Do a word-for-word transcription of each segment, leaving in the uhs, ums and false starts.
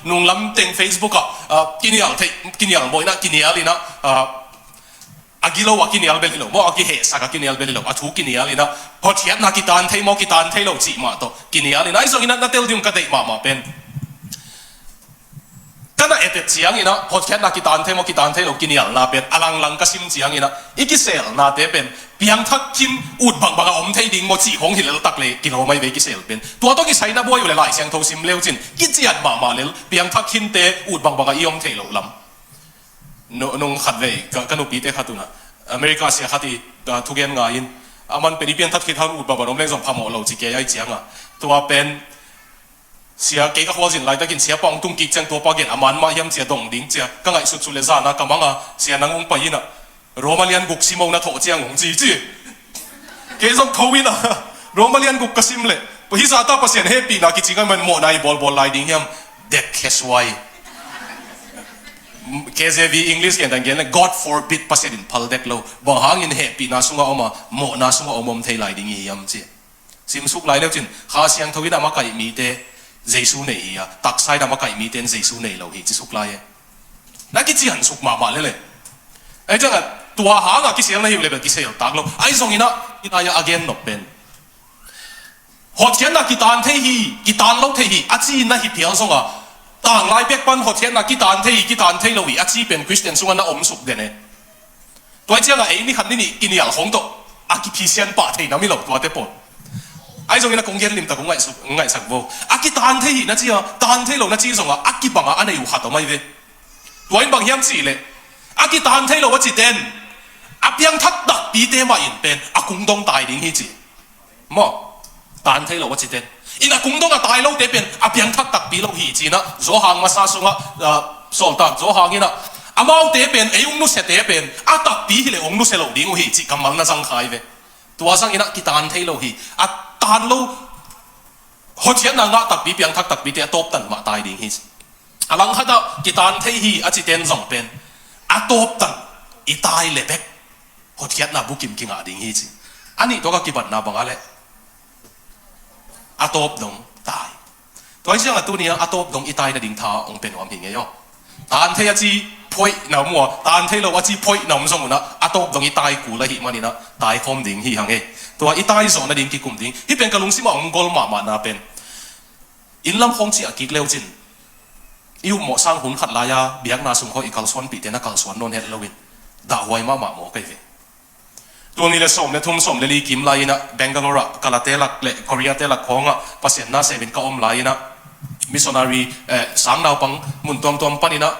Nunglam teng Facebook ah, ah, kinial theih, kinial mawh inah, kinial inah, ah, a gilo a kinial bel hi lo, maw a kihehsak a kinial bel hi lo, a thu kinial inah, hotkhiatna kitan thei maw, kitan thei lo cih mah tawh kinial inah, ahi zong inah na tel ding ka deih mahmah pen. Ka na etet ciang inah, hotkhiatna kitan thei maw, kitan thei lo kinialna pen, a langlang ka sim ciang inah, i kiselnate pen, piangthak khin ut bangbang a om thei ding maw cih hong hi lel tak le, kilawm ahi ve i kisel pen. Tua tawh kisai na buai uh le Lai Siangtho sim leu cin, kician mahmah lel, piangthak khinte ut bangbang a i om thei loh lam. Nu-, nung khat vei, ka, ka nupite khat unah, America sia khat i, ah, thugen ngai in, a man pen i piangthak khit hang ut bangbang om leng zong phamawh lo ci kei ahi cianga. Tua pen, sia kei ka khualzin laitakin siapa hong tung kik ciang tuapa gen a man mah hiam cia dong ding cia ka ngaihsut sut le zana ka manga sia nang hong pai inah Roma lian guk sim o na thawh ciang hong ci ci. Kei zong tho inah Roma lian guk ka sim leh, hih zahta Pasian hehpihna kici ngai man mawhna i bawlbawl lai ding hiam? Dek khe suai. K J V English gen dan gen le, God forbid, Pasian in phal dek lo. Bang hangin hehpihna sungah om a, mawhna sungah om om thei lai ding i hiam ci. Simsuk lai leu cin, Kha Siangtho in a makaih mite Jesu nei hi a, taksa in a makaih mite in Jesu nei lo hi, cisuk lai e. Na kiciansuk mahmah lele. Ahi ciangah, tua hangah kisel na hi uh le bel kisel tak lo. Ahi zongin ah, i lai-ah a gen nop pen, hotkhiatna kitan thei hi, kitan lo thei hi, a ci na hi phial zongah, tanglai pek pan hotkhiatna kitan thei hi, kitan thei lo hi, a ci pen Christian sungah na omsuk den e. Tua ciangah ei ni khat ni nih kinial khong tawh a kiphisian pah thei nam hi lo tuate pawl. Ahi zongin a kong gen limtak kong ngaihsuk, ngaihsak vo. A kitan thei hi na ci a, tan thei lo na ci zongah a kibangah a nei uh khat om ahi ve. Tua in bang hiam cih leh, a kitan thei lo a ci ten, a piangthak takpite mah in pen a kung dong tai ding hi ci. Maw, tan thei lo a ci ten. In a kung dong a tai lote pen a piangthak takpi lo hi ci-in ah, Johan masa sungah, ah, sawltak Johan in ah, amaute pen, ei ung nusiate pen a takpi hileh ung nusia lo ding uh hi cih kammal na zang kha hi ve. Tua zangin ah kitan thei lo hi. A tan lo, hotkhiatna ngah takpi, piangthak takpite a tawptan mah tai ding hi ci. A langkhatah kitan thei hi a ci ten zong pen a tawptan i tai le bek hotkhiatna bukim kingah ding hi ci. A nih tawh a kibatna bangah leh a tawp dong tai. Tua hi ciangah tuni-ah a tawp dong i tai nading tha hong pia nuam hi ngei aw. Tan thei a ci phoih na om uh a, tan thei lo a ci phoih na om zong un ah, a tawp dong i tai kul ahih manin ah tai khawm ding hi hang e. Tua i tai zawh nading kikum ding. Hih pen ka lungsimah hong gol mahmahna pen, inn lam khawng ciah kik leu cin, i upmawh sang hun khat lai-a biakna sung khawng i kalsuanpihte na kalsuan nawn het loin dahhuai mahmah maw kei ve. Tul nih le sawm le thum, sawm le li kim lai-in ah Bangalore ah Kalate lak le Koreate lak khawngah Pasian na semin ka om lai-in ah, missionary, eh, sang naupang mun tuamtuam panin ah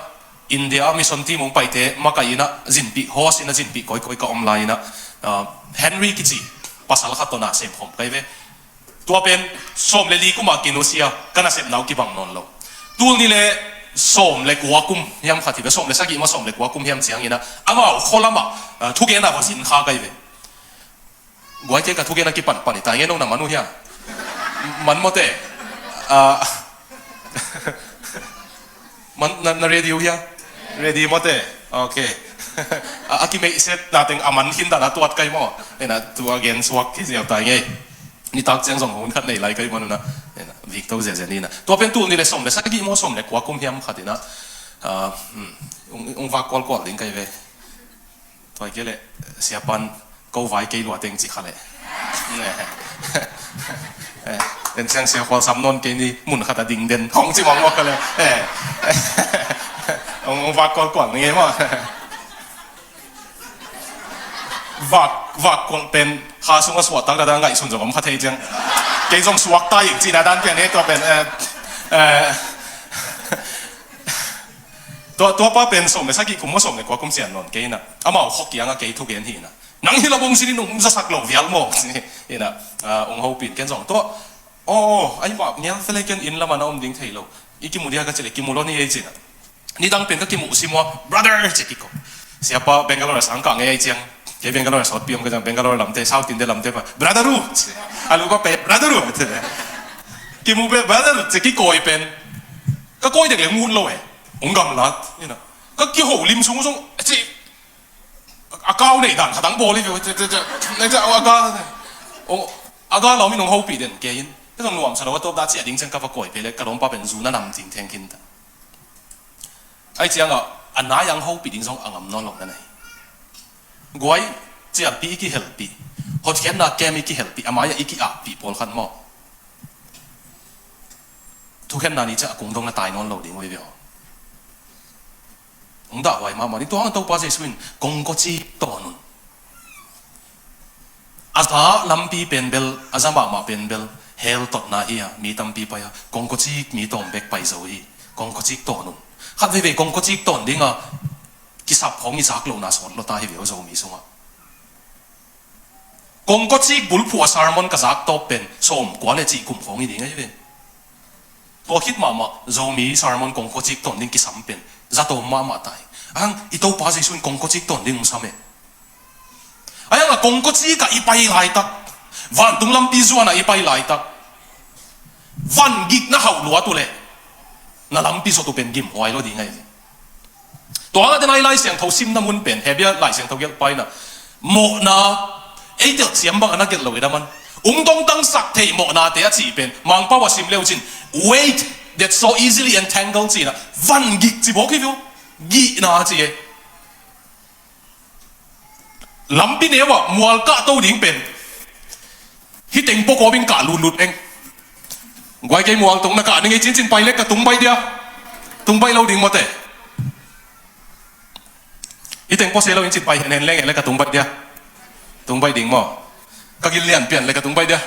India ah mission team hong paite makaih in ah zinpih, host in ah zinpih kawikawi ka om lai-in ah, ah, Henry kici pasal khat tawh na sem khawm kei ve. Tua pen sawm le li kum a kinusia, ka nasepna uh kibang nawn lo. Tul nih le sawm le kua kum hiam khat hi ve, sawm le sagih maw sawm le kua kum hiam ciangin ah, amau khua lamah, ah, thugen a va zin kha kei ve. Guai kei, ka thugen a kipanpan hi ta, ngen nong na man uh hia? Man mawte. Ah, man, na, na ready uh hia? Ready mawte. Ok. A, a kimeihsetna teng a man khin dan a tuat kei maw? Ena, tua gen suak hi ziau ta ngei. Nitak ciang zong hun khat nei lai kei man una. Ena, vik to ziazia ni na. Tua pen tul nih le sawm le sagih maw sawm le kua kum hiam khat ina. Ah, hmm, ung, ung vak kualkual ding kei ve. Tua hi kei leh, siapan ko vai kei lua teng ci kha leh. Eh, en siang sia khual sam nawn kei ni, mun khat a ding den hong ci mawkmawk kha leh. Eh, hong, hong vak kualkual ni ngei maw. Vak, vak kual pen kha sungah suahtak dada ngaihsun zong om kha thei ciang. Kei zong suakta ing cihna dan pian e tua pen, eh, eh, tua, tua pa pen sawm le sagih kum maw sawm le kua kum cian nawn kei ina. Amau khawk kiangah kei thugen hi ina. Nang hi lo bawng sinin ung zasak lo vial maw? Ina, ah, ung hopih ken zong tua. Aw, ahi mah, ngial felei ken inn lamah na om ding thei lo. I kimu dia ka ci leh kimu lo ni ei cina. Nidang pen ka kimuh sim ua, brother, ci kiko. Siapa Bangalore a sang kah ngei ai ciang. Kei Bangalore a sawtpi om ka ciang, Bangalore lamte, South India lamte pa, brother uh, ci. A lu pa pe, brother uh, ci. Kimu pe, brother uh, ci kikawi pen. Ka kawi dek le ngut lo e. Ung gamlat, ina. Ka kiho lim sung sung, ci. A kau nei dan khatang bawl hi ve, ci, ci, ci. Nei ci, a ka, o, a ka lo mi nung hopih den, kei in. Ka zong nuamsa lo, a tawp dah ci a ding ciang ka va kawi pe le, ka lawmpa pen zu na nam ting theng khin ta. Ai ciangah a nai ang hopih ding zong a ngam nawn lo na nei. Guai cialpi i kihelpih, hotkhiatna kem i kihelpih, a mai-ah i ki-appih pawlkhat maw? Thukhenna ni ciah a kung dong na tai nawn lo ding uh hi ve aw. Hong dahhuai mahmah ding. Tua hang Topa Jesuh in kongkocik tawn un. A za lampi pen bel, a za mahmah pen bel hell totna hi a, mi tampi pai a, kongkocik mi tawm bek pai zo hi. Kongkocik tawn un. Khat veivei kongkocik tawn dinga kisap khawng i zak lohna sawt lua ta hi ve aw Zomi sungah. Kongkocik bulphuh a sermon ka zak tawp pen sawmkua le cih kum khawng hi ding ahi ve. Tua khit mahmah Zomi sermon kongkocik tawn ding kisam pen zatawm mahmah ta hi. Ang i Topa Jesuh in kongkocik tawn ding hong sam e. Ai ang a kongkocik ah i pai laitak, vantung lampi zuan ah i pai laitak, van gik na hauh luat uh leh na lampi zot uh pen gimhuai lo ding ahi ve. Tua hangah den a i Lai Siangtho simna mun pen, Hebru Lai Siangtho gelhpa in ah mawhna ei delh siam bang a na gelh lo i dam an. Ung dongtangsak theih mawhnate a cih pen Mangpau a sim le uh cin, weight that so easily entangle ci-in ah, van gik ci bawk hi ve uh. Gihna ci e. Lampi neu ah mual kah to ding pen hih teng pua kawm in kah lutlut eng. Guai kei mual tung na kah ning ei cincin pai lek ka tung baih dia. Tung baih lo ding mawte. Hih teng pua se lo in cin pai hen hen leng e lek ka tung baih dia. Tung baih ding maw? Ka gil lian pian lek ka tung baih dia.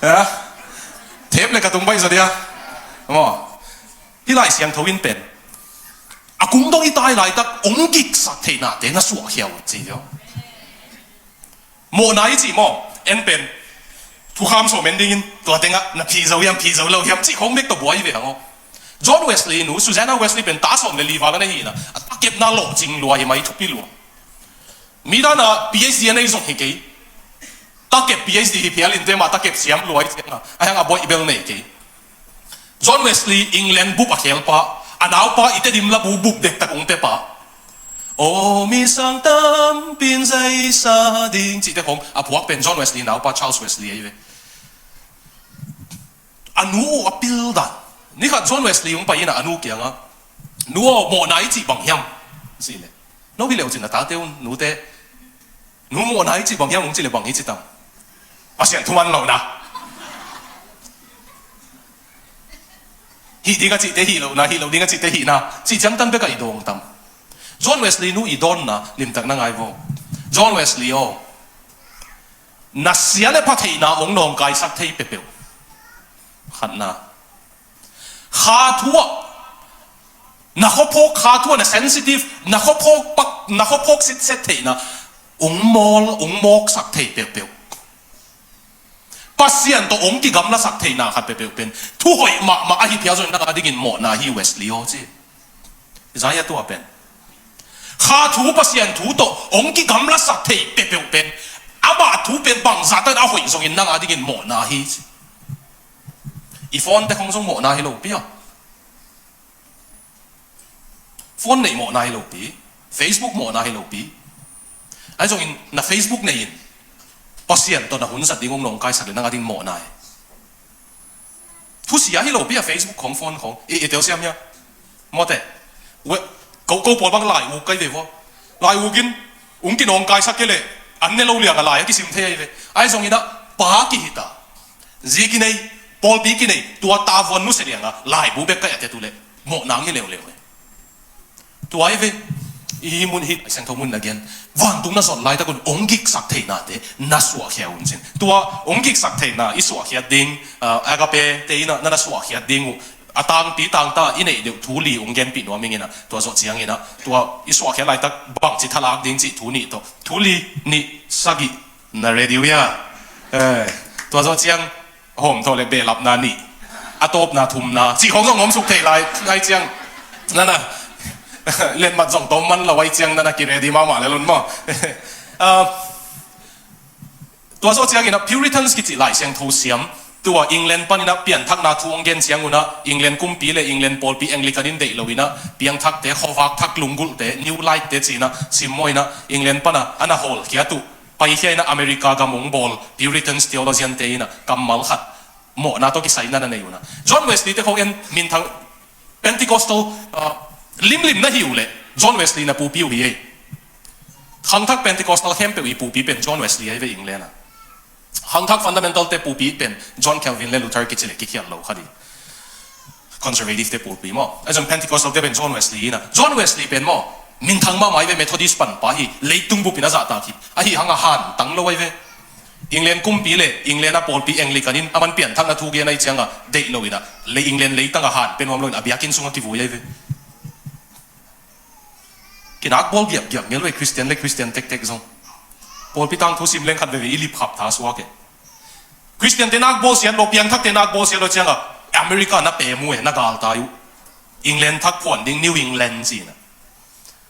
Ha? Thep lek ka tung baih zaw dia. Maw? Hih Lai Siangtho in pen a kung dong i tai laitak ong giksak theihnate na suahkhia un ci hi aw. Mawhna i cih maw, en pen thukham sawm en dingin tua tengah na phi zo hiam phi zo lo hiam cih khawng bek tawh buai ve hang aw. John Wesley nu Susanna Wesley pen ta sawm le li val a nei hi na, a takepna lawhcing lua hi mai thupi lua. Mi dana PhD a nei zong hi kei. Takep PhD hi phial in te mah takep siam lua hi cianga a hiang a boih bel nei kei. John Wesley England bup a khelpa, a naupa i Tedim labu bup dektak ung pepa. Aw mi sang tampin zaisa ding cihte khawng a phuak pen John Wesley naupa Charles Wesley ahi ve. A nu uh a pil dan. Nikhat John Wesley ung pai ina a nu kianga, nu aw mawhna i cih bang hiam? Cih le, no hi leuh cin a tate un nute, nu mawhna i cih bang hiam ung cih le bang hi ci tam. Pasian thuman lohna. Hih ding a cihte hih lohna, hih loh ding a cihte hihna cih ciangtan bekah i dawng tam. John Wesley nu i dawnna limtak na ngai vaw. John Wesley aw, na sia le pha theihna ong nawngkaisak thei peuhpeuh. Khatna, kha thu ah na khuaphawk, kha thu ah na sensitive, na khuaphawk pak, na khuaphawk sitset theihna ong mawl, ong mawksak thei peuhpeuh. Pasian tawh ong kigamlasak theihna khat peuhpeuh pen thuhoih mahmah ahi phial zong nang a dingin mawhna hi Wesley aw ci. Isaiah tua pen kha thu, Pasian thu tawh ong kigamlasak thei peuhpeuh pen amah thu pen bangzah tan a hoih zongin nang a dingin mawhna hi ci. I phone te khong zong mawhna hi lo pia. Phone neih mawhna hi lo pi. Facebook mawhna hi lo pi. Ahi zongin na Facebook nei in Pasian tawh na hun zat ding ong nawngkaisak le nang a ding mawhna hi. Thusia hi lo pi a Facebook khong phone khong i, i teu siam hia. Mawte. Ko, ko pawl bang lai uk kai ve vua. Lai uk in ung kinawngkaisak kei leh an ne lo liang a lai a kisim thei ahi ve. Ahi zongin ah pa kihita, zi kinei, pawlpi kinei, tua tavuan nusia liang a laibu bek kai a tet uh leh mawh nang hi leuleu e. Tua ahi ve. I mun hi Lai Siangtho mun na gen, vantung na zot laitak un ong giksak theihnate na suahkhia un cin. Tua ong giksak theihna i suahkhiat ding, ah, Agape te in ah na na suahkhiat ding uh a tangpi tangta i neih deuh thu li ong genpih nuam ing in ah, tua zawh ciangin ah tua i suahkhiat laitak bangci thalak ding cih thu nih tawh, thu li, nih, sagih, na ready uh hia? Eh, tua zawh ciang hawm thawh le behlapna nih, a tawpna thumna cih khawng zong hawm suk thei lai. Ahi ciang na na letmat zong tawm man lo ahi ciang na na ki ready mahmah lel un maw? Ah, tua zawh ciangin ah Puritans kici Lai Siangtho siam, tua England panin ah pianthakna thu hong gen ciangun ah England kumpi le England pawlpi Anglican in deih lo in ah piangthakte, khuavak thak lunggulhte, New Light te ci-in ah simmaw in ah England pan ah a na hawlkhiat uh paikhia in ah America gam hong bawl Puritans theologian te in ah kammal khat mawhna tawh kisai na na nei un ah. John Wesley te khong en, minthang Pentecostal, ah, Limlim na hi uh leh John Wesley na pupi uh hi ei. Khangthak Pentecostal khempeuh i pupi pen John Wesley ahi ve England ah. Khangthak fundamental te pupi pen John Calvin le Luther kici le kikhial lo kha ding. Conservative te pupi maw. Ahi zong Pentecostal te pen John Wesley hi na. John Wesley pen maw, minthang mahmah ahi ve, Methodist panpa hi, leitung bup in a zahtak hi. Ahi hang a hantang lo ahi ve. England kumpi le England a pawlpi Anglican in a man pianthakna thu gen ahi ciang a deih lo in a, le England leitang a han pia nuam lo in a biakinn sung a kivui ahi ve. Kinakbawl giakgiak ngel ve Christian le Christian tektek zong. Pawlpi tangthu sim leng khat veve i lipkhap tha suak e. Christian te nakbawl siat lo, piangthak te nakbawl siat lo ciang a America na pem uh e, na galtai uh. England thak phuan ding, New England ci na.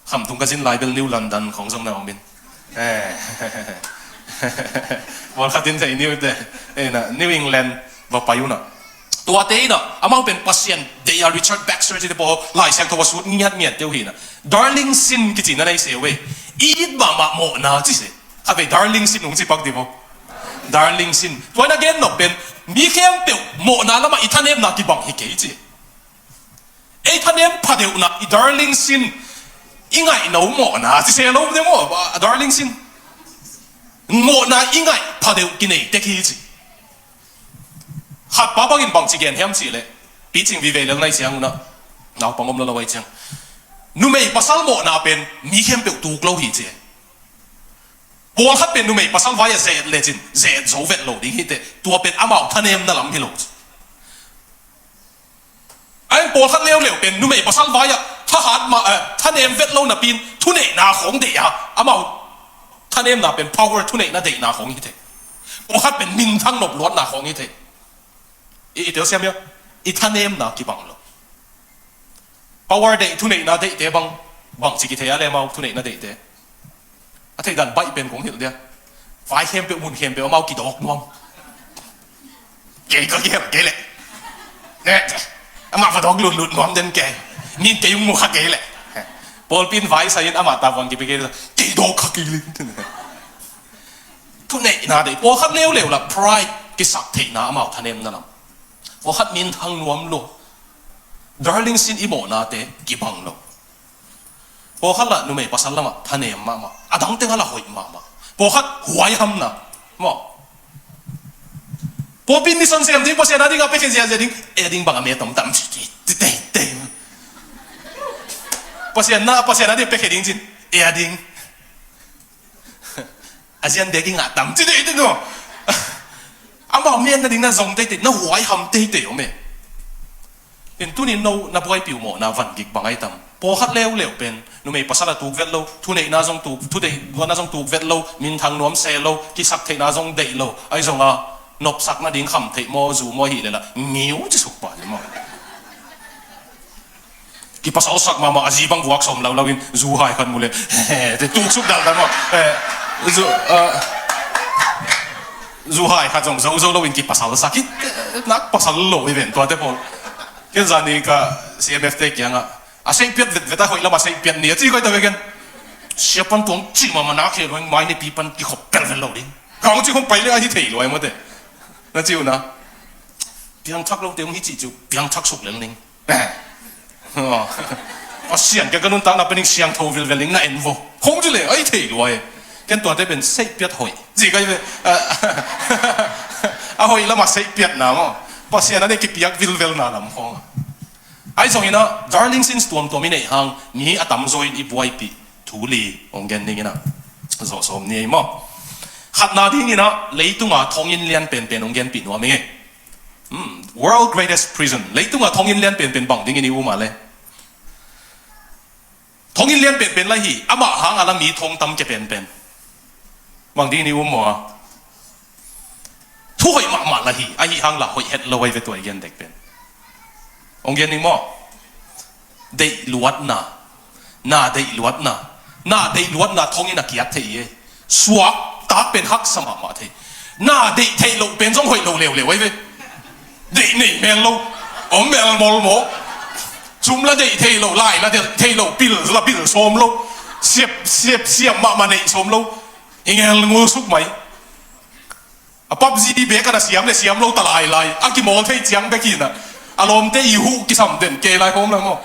Khamtung ka zin lai bel New London khong zong na om in. Eh. Pawlkhat in thei New te, eh, na, New England va pai uh na. Tuate in a, amau pen Pasian deih a, Richard Baxter cite pawl Lai Siangtho a sut ngiatngiat te uh hi na. Darling sin kici na nei se uh ei. I it mahmah mawhna ci se. Khatvei darling sin hong ci pak dih maw. Darling sin. Tua in a gen nop pen mi khempeuh mawhna lamah i thanemna kibang hi kei ci. Ei thanem phadeuhna, i darling sin, i ngaihno mawhna ci se lo ding maw, a darling sin. Mawhna i ngaih phadeuh kinei tek hi ci. Khatpa bangin bangci gen hiam cih leh, picing vive lel nai ciang uh na, naupang om lo lo ahi ciang, numei pasal mawhna pen mi khempeuh tuk lo hi ci. Pawlkhat pen numei pasal vai-ah ze-et lecin ze-et zo vet lo ding hi teh, tua pen amau thanemna lam hi lo ci. A in pawlkhat leuleu pen numei pasal vai-ah thahat mah, eh, thanem vet lo napi in thuneihna khong deih a, amau thanemna pen power, thuneihna deihna khong hi thei. Pawlkhat pen minthang nop luatna khong hi thei. I, i telsiam hia? I thanemna kibang lo. Power deih, thuneihna deihte bang, bangci kithei a le amau thuneihna deihte. A theih dan baih pen kong hilh dia. Vai khempeuh, mun khempeuh amau kidawk nuam. Kei ka gel kei leh. Ne, amah va dawk lutlut nuam den kei. Min kei ung mu kha kei leh. Pawlpi in vai sai in amah tavuan kipia kei leh, kei dawk kha kei leh. Thuneihna deih, pawlkhat leuleu lah pride, kisaktheihna, amau thanemna lam. Pawlkhat minthang nuam lo. Darling sin i mawhnate kibang lo. Pawlkhat lah numei pasal lamah thanem mahmah. A dang teng a lah hoih mahmah. Pawlkhat huaihamna. Maw. Pawlpi in mission sem ding, Pasian a ding a piakhia ziahziah ding. E ding bang a me tom tam. Pasian na, Pasian a ding piakhia ding cin. E a ding. A zian dek i ngah tam ci dei ding aw. Amau mian na ding na zong teitei, na huaiham teitei om e. In tunin no na buaipi uh mawhna van gik bang ai tam. Pawlkhat leuleu pen numei pasal a tuk vet lo, thuneihna zong tuk, thuneihna zong tuk vet lo, minthang nuam se lo, kisaktheihna zong deih lo, ai zong a nopsak nading kham theih maw, zu maw hih le lah ngiu ci suk pah ci maw. Kipasalsak mahmah, a zi bang vuak sawm laulau in zu hai khat mu le, te tuksuk daldan maw. Eh, zu, ah, zu hai khat zong zo zo lo in kipasalsak hi, eh, nak pasal lo i ven tuate pawl. Ken zani ka C M F te kiangah a seihpiat vetvet a hoih lam a seihpiat ni a ci koi ta ve ken. Siapan tuang ci mahmah nak he lo in mai nipi pan kikhop pelvel lo ding. Ka hong ci khong pai le a hi thei lo ai mawte. Na ci uh na. Piangthak lote hong hi cih ci uh, piangthak suk lel ning. Pasian ke ka nuntakna pen ning siangtho vilvel ning na en vo. Hong ci le, ai thei lua e. Ken tuate pen seihpiat hoih. Ci kai ve. A hoih lama seihpiatna maw. Pasian a ne kipiak vilvelna lam khong. Ai zong ina, darling sins tuamtuam i neih hang, mi a tamzaw in i buaipih thu li hong gen ning ina. Zawh sawm ni ei maw. Khatna ding ina, leitunga thonginn lian penpen hong genpih nuam ing e. Hmm, world greatest prison. Leitunga thonginn lian penpen bang dingin i um a le. Thonginn lian penpen lai hi, amah hang a la mi thong tam kia penpen. Bang dingin i um maw a. Thu hoih mahmah lai hi, ahi hang la hoih het lo ai ve tua i gen dek pen. Hong gen ning maw. Deih luatna. Na deih luatna. Na deih luatna thonginn a kiat thei e. Suak tak pen haksa mahmah thei. Na deih theih loh pen zong hoih lo leuleu ai ve. Deih nei mel lo. Om mel mol maw. Sum la deih theih loh, lai la deih theih loh, pil la pil sawm lo. Siap, siap, siap mahmah neih sawm lo. I ngel ngul suk mai. A PUBG bek a na siam le siam lo ta lailai. A kimawl thei ciang bek hi na. A lawmte i huh kisam den kei lai hawm la maw.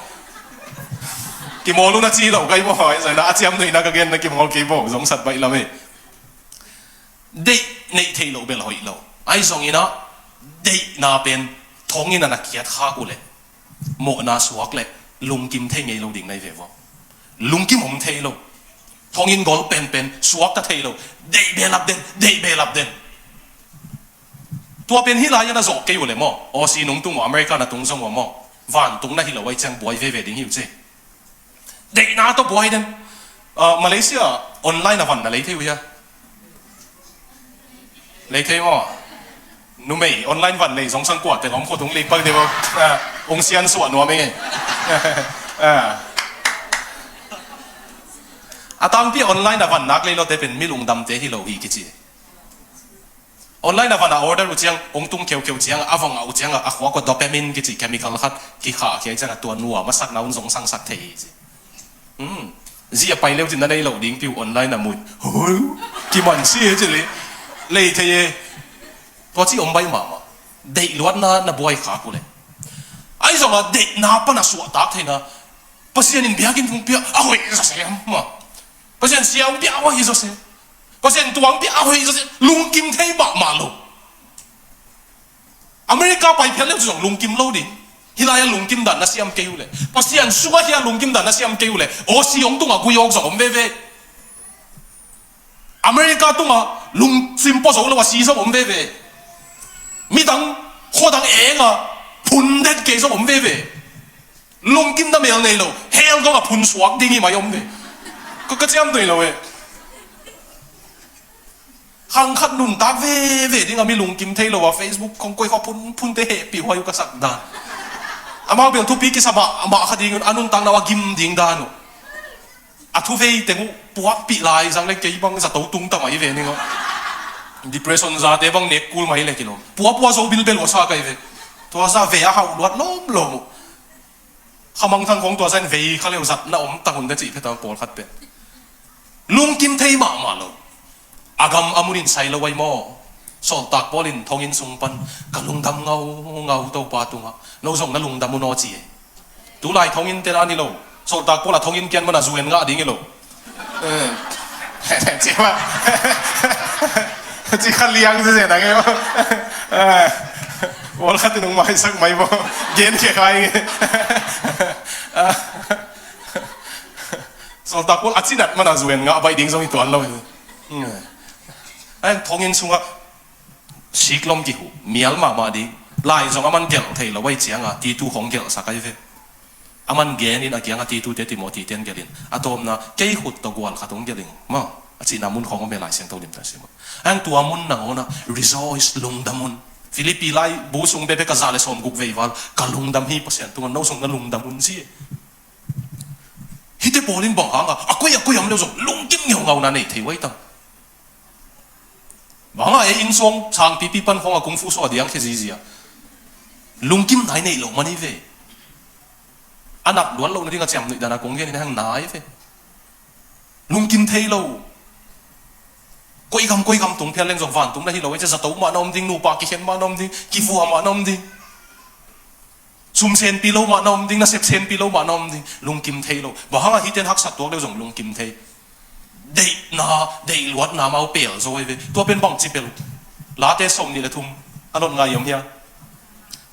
Kimawl un a ci lo kai maw, ahi zongin a ciamnuihna ka genna kimawl kei maw, zongsat baih lam e. Deih neih theih loh bel hoih lo. Ahi zongin ah deihna pen thonginn ah na kiat khak uh leh mawhna suak leh lungkim thei ngei lo ding na hi ve vaw. Lungkim om thei lo. Thonginn gol penpen suakta thei lo. Deih behlap den, deih behlap den. Tua pen hih lai-ah na zawh kei uh leh maw, Aussie nungtung uh, America na tung zong uh maw, vantung na hi lo ahih ciang buai veve ding hi uh ci. Deihna tawh buai den. Ah, Malaysia online a van na lei thei uh hia? Lei thei maw? Numei online van lei zongsang kua teng om khut hong lei pak deuh. Ah, hong siansuah nuam ing e. Ah. A tangpi online a van nak lei lote pen mi lungdamte hi lo hi kici. Online a van a order uh ciang hong tung kheukeu ciang a vong a uh ciang a khuak uh dopamine kici chemical khat kikhah khia ciang a tua nuam a sakna un zongsangsak thei hi ci. Hmm. Zia pai leu cin na nei lo ding piu online a mui. Hoi, kiman si e ci le. Lei thei e. Tua ci om baih mahmah. Deih luatna na buai khak uh leh. Ahi zongin deihna pan a suahtak theihna. Pasian in biakinn hong pia a hoih zaw se maw. Pasian sia hong pia a hoih zaw se. Pasian tuang pia a hoih zaw se. Lungkim thei mahmah lo. America pai phial leu zong lungkim lo ding. Hih lai-ah lungkim dan na siam kei uh leh. Pasian sungah hih a lungkim dan na siam kei uh leh. Aussie hong tungah gui awk zong om veve. America tungah lungsim pua zo lo a si zong om veve. Midang khuadang eng a phun den kei zong om veve. Lungkim na mel nei lo. Hell dong a phun suak ding hi mai om ve. Ka, ka ciamnuih lo e. Khang khat nuntak veve ding a mi lungkim thei lo a Facebook khong koi kha phun, phunte hehpih huai uh ka sak dan. Amau bel thupi kisa mah, mah kha ding un a nuntakna uh a gim ding dan uh. A thuvei teng uh puakpih lai zang le kei bang zato tung ta mai ve ning uh. Depression zate bang nek kul mai le kilo. Puapua zo bilbel uh a sa kai ve. Tua sa ve a hauh luat lawmlawm uh. Khamangthang khong tua sa in vei kha leu zatna om tak hun te cih phetang pawlkhat pen. Lungkim thei mahmah lo. A gam a munin sai lo ai maw. Sawltak Paul in thonginn sung pan ka lungdam ngaungau Topa tungah. No zong na lungdam un aw ci e. Tulai thonginn te na ni lo. Sawltak Paul a thonginn kian mana zuen ngah ding hi lo. Eh. Ci ma. Ci kha liang ci zen a nge ma. Eh. Paul khat in hong maisak mai maw. Gen khia khai nge. Sawltak Paul a cinat mana zuen ngah baih ding zong hi tuan lo. Eh. Ahi thonginn sungah siklom kihuh, mial mahmah ding. Lai zong a man gelh thei lo ahi cianga, Titu hong gelhsak ahi ve. A man gen in a kianga Titute Timothy ten gelh in. A tawpna, kei khut tawh gual khat hong gelh in. Maw, a cihna mun khong om e Lai Siangtho limta sim. Ang tua mun nangawnah, rejoice, lungdam un. Philippi laibu sung bebe ka za le sawm guk veival, ka lungdam hi Pasian tungah, no zong na lungdam un ci. Hihte pawl in bang hanga, a koi a koi om leu zong, lungkim ngeungauna nei thei uh ahi tam. Bang a e inn suang sangpipi pan khong a kung fu suah diang khia zizia. Lungkim nai neih loh man hi ve. A nak luat loh nading a ciamnuih dan a kong gen in hang nai ve. Lungkim thei lo. Koi gam koi gam tung phial leng zong vantung na hi lo e cia zato mah na om ding, nupa kikhen mah na om ding, kivua mah na om ding. Sum senpi lo mah na om ding, nasep senpi lo mah na om ding. Lungkim thei lo. Bang hanga hihte in haksat tuak leu zong lungkim thei. Deihna, deih luatna mau pel zo ahi ve. Tua pen bangci pel. Late sawm nih le thum a lot ngai om hia.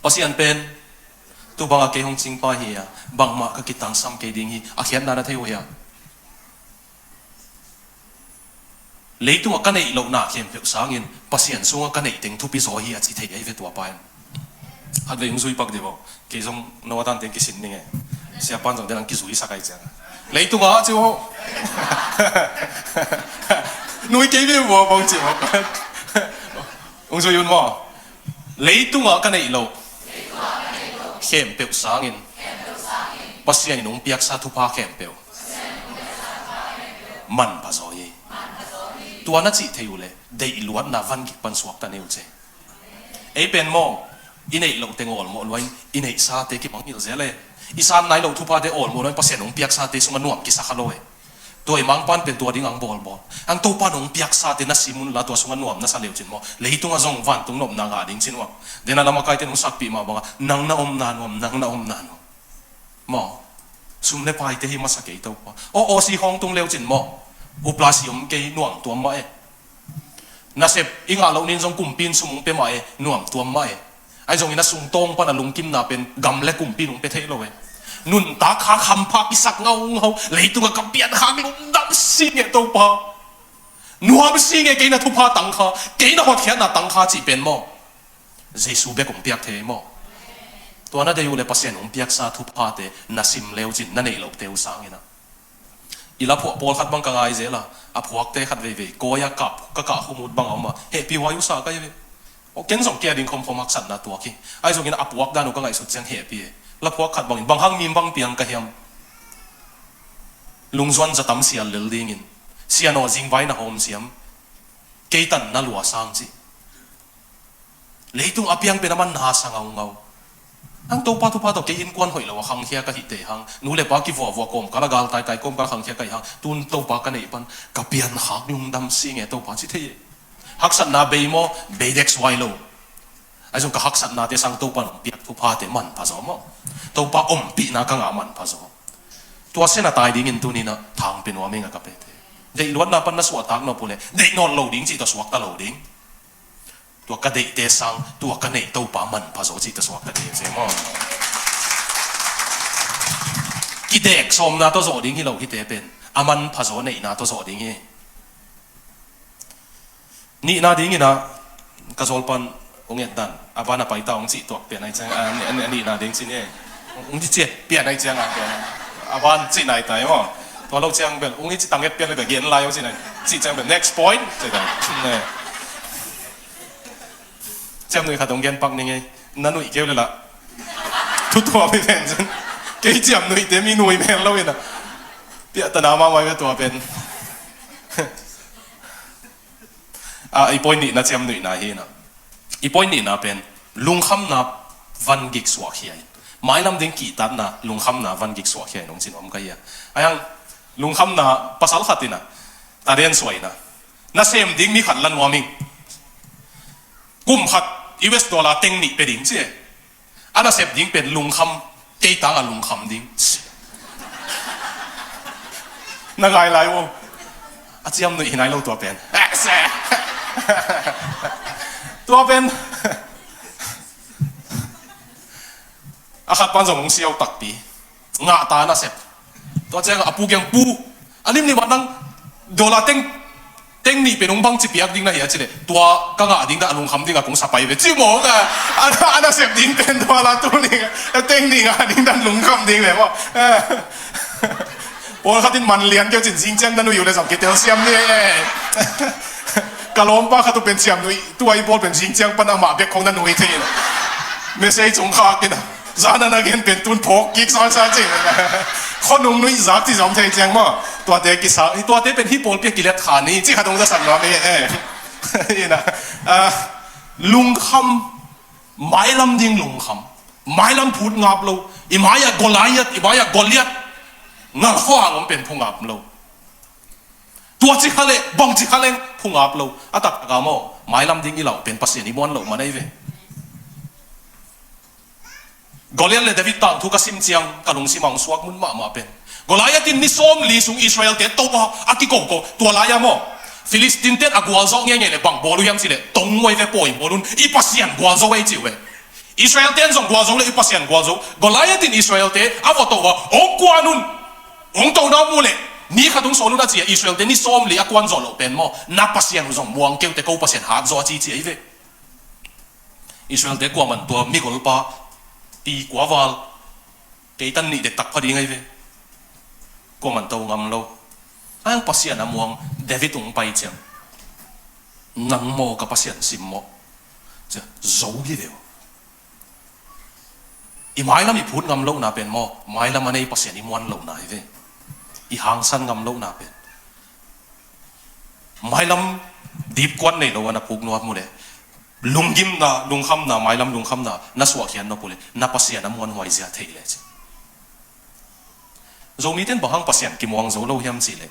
Pasian pen tu banga kei hong cingpa hi a, bangmah ka kitangsam kei ding hi. A khiatna na thei uh hia. Leitungah ka neih lohna khempeuh sangin Pasian sungah ka neih teng thupi zaw hi a ci thei ahi ve tua pa in. Khatvei hong zui pak dih uh. Kei zong no a tan teng kisin ning e. Siapa in zong den ang kizui sak ahi ciang. Leitungah a ci uh. Nui kei ve uh bang ci uh. Hong zui un maw. Leitungah ka neih loh khempeuh sangin Pasian in hong piaksa thupha khempeuh manpha zaw hi. Tua na cih thei uh leh deih luatna van kik pan suakta ni uh ce. Ei pen maw, i neih loh teng awlmawh luain i neihsate kimangngilh zel e. I san nai loh thuphate awlmawh luain Pasian hong piaksate sungah nuam kisa kha lo e. Tua i mangpan pen tua ding ang bawlbawl. Ang Topa nong piaksate na sim unla tua sungah nuam na sa leucin maw, leitungah zong vantung nopna ngah ding cin uh ang. Dena lamakaite nong sakpih mah bangah nang na omna nuam, nang na omna nuam. Maw. sum le paite hi masa kei Topa. Aw, aw, si hong tung leu cin maw, upla si om kei, nuam tuam mah e. Nasep i ngah loh nin zong kumpi in sum hong pia mah e, nuam tuam mah e. Ahi zongin a sungtawng pan a lungkimna pen gam le kumpi in hong pia thei lo e. Nuntak khak hampha kisak ngaungau, leitungah ka piankhak lungdam si nge Topa. Nuam si nge kei na thupha tangkha, kei na hotkhiatna tangkha cih pen maw, Jesu bek hong piak thei maw. Tua na deih uh le Pasian hong piaksa thuphate na sim leu cin na neih lohte uh sangin ah. I la phuah pawlkhat bang ka ngai zel a, a phuakte khat veivei kawi a kap, ka kah khumut bang a om a, hehpih huai uh sa ka hi ve. Aw, ken zong kei a ding khomkhom haksatna tuak hi. Ahi zongin a puak dan uh ka ngaihsut ciang hehpih e. La phuak khat bangin bang hang mim bang piang ka hiam? Lungzuan zatam sial lel dingin, sian aw zingvai na hawm siam, kei tan na lua sang ci. Leitung a piang pen a man na sa ngaungau. Ang Topa thupha tawh kei innkuan hoih lo a khangkhia ka hihte hang, nu le pa kivuavua kawmkal a galtaitai kawmkal a khangkhia ka hih hang, tun Topa ka neih pan ka piankhak lungdam si nge Topa ci thei e. Haksatna bei maw, bei dek suai lo. Ahi zong ka haksatnate sang Topa in hong piak thuphate manpha zaw maw. Topa ompihna ka ngah manpha zaw. Tua sen a tai dingin tuninah thang pia nuam ing a ka pete. Deih luatna pan na suahtak nop uh le deih nawn lo ding cih tawh suakta lo ding. Tua ka deihte sang tua ka neih Topa manpha zaw cih tawh suakta ding ci maw. Kidek sawmna tawh zawh ding hi lo hite pen a manpha zaw neihna tawh zawh ding hi. Nihna dingin ah ka zawlpan hong et dan a ban a paita hong cih tuak pian ai ciang a, a, a nihna ding cin e. Hong ci ciat pian ai ciang a pian a ban cih nai tai maw. Tua lo ciang bel hong ci tang et pian le bel gen lai hong cih nai cih ciang bel next point cih tai. Ciam nuih khat hong gen pak ning e. Na nuih keu le lah. Thu tua mi pen cin. Kei ciam nuihte mi nuih mel lo in ah. Piahtana mahmah ve tua pen. A, i point nihna ciam nuihna hi na. I point nihna pen lungkhamna van gik suahkhia in. Mailam ding kihtatna lungkhamna van gik suahkhia in hong cin om ka hi a. Ahi hang lungkhamna pasal khat in ah, taden suah in ah, na sem ding mi khat la nuam ing. Kum khat U S dollar teng nih pe ding ci e. A nasep ding pen lungkham, kei tangah lungkham ding. Na ngai lai uh. A ciam nuih hi nai lo tua pen. Tua pen. A khat pan zong hong siau takpi. Ngah ta nasep. Tua ciang a pu kiang pu. A limlim ah nang dollar teng teng nih pen hong bangci piak ding na hi a ci leh, tua ka ngah ding dah a lungkham ding a kong sa pai ve ci maw ka. A, a nasep ding pen tua la tu ning a teng nih ngah ding dah lungkham ding ve maw. Pawlkhat in man lian keu cin zing ciang na nuih uh le zong kitel siam ni e. Ka lawmpa khat uh pen siam nuih, tua i pawl pen zing ciang pan amah bek khong na nuih thei in. Message hong khak in a. Zan a na gen pen tun phawk kik sawnsa ci. Khuanung nuih zak ci zom thei ciang maw. Tuate kisa, tuate pen hih pawlpi a kilet kha ni ci khat hong zasak nuam hi e. Ina, ah, lungkham, mailam ding lungkham. Mailam phut ngap lo. I mai-ah Goliath, i mai-ah Goliath ngal khua a om pen phu ngap lo. Tua ci kha leh, bang ci kha leng phu ngap lo. A taktak a maw, mailam ding i lauh pen Pasian i muan loh man ahi ve. Goliath le David tangthu ka sim ciang ka lungsim ah hong suak mun mahmah pen, Goliath in ni sawmli sung Israel-te to a, a kikoko. Tua lai-ah maw, Philistine-te in a gualzawh ngeingei le bang bawl uh hiam ci leh, tong uh ahi ve, pawi bawl un, i Pasian gualzo ei ci uh ve. Israel-te in zong gualzo le i Pasian gualzo. Goliath in Israel-te a va to a, hong kuan un. Hong to na mu leh ni khat hong sawl un a ci a, Israel-te ni sawmli a kuan zawh loh pen maw, na Pasian uh zong muang keu teh, ko Pasian hat zaw a ci ci ahi ve. Israel-te kuaman tua migolpa pi kua val, kei tan nih dektak pha ding ahi ve. Kuaman to ngam lo. Ang Pasian a muang David hong pai ciang, nang maw ka Pasian simmawh, cia zo hi ve uh. I mailam i phut ngam lohna pen maw, mailam a nei Pasian i muan lohna hi ve. I hangsan ngam lohna pen. Mailam dipkuan nei lo a na phuk nuam uh leh, lunggimna, lungkhamna, mailam lungkhamna na suahkhiat nop uh leh, na Pasian a muanhuai zia theih leh ci. Zomite in bang hang Pasian kimuang zo lo hiam cih leh,